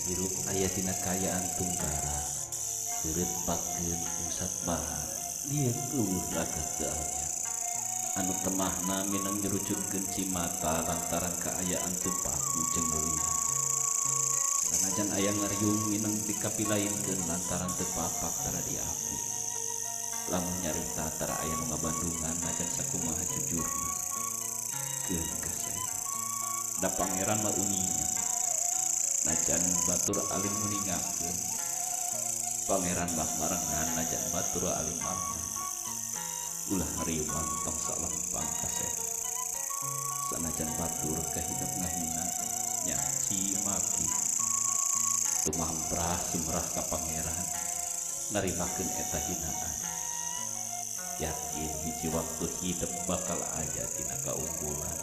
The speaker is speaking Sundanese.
Hirup aya dina kaayaan tungkara, seureut pakeun usat bahan, lieuk eueuh raga teu aya. Anu temahna mineng nyerucutkeun cimata lantaran kaayaan teu paku jeung leuwihan. Sanajan aya ngariung mineng dikapilainkeun lantaran teu papak tara diaku. Lamun nyarita tara aya nu ngabandungan najan sakumaha jujurna. Keun kasep. Da pangeran mah uninga. Najan batur alim nguningakeun. Pangeran mah marengan najan batur alim marengan. Ulah hariwang tong salempang kasep. Sanajan batur kahidep ngahina nyaci maki. Tumamprah sumrah ka pangeran narimakeun eta hinaan. Yakin hiji waktu hidep bakal aya dina kaunggulan.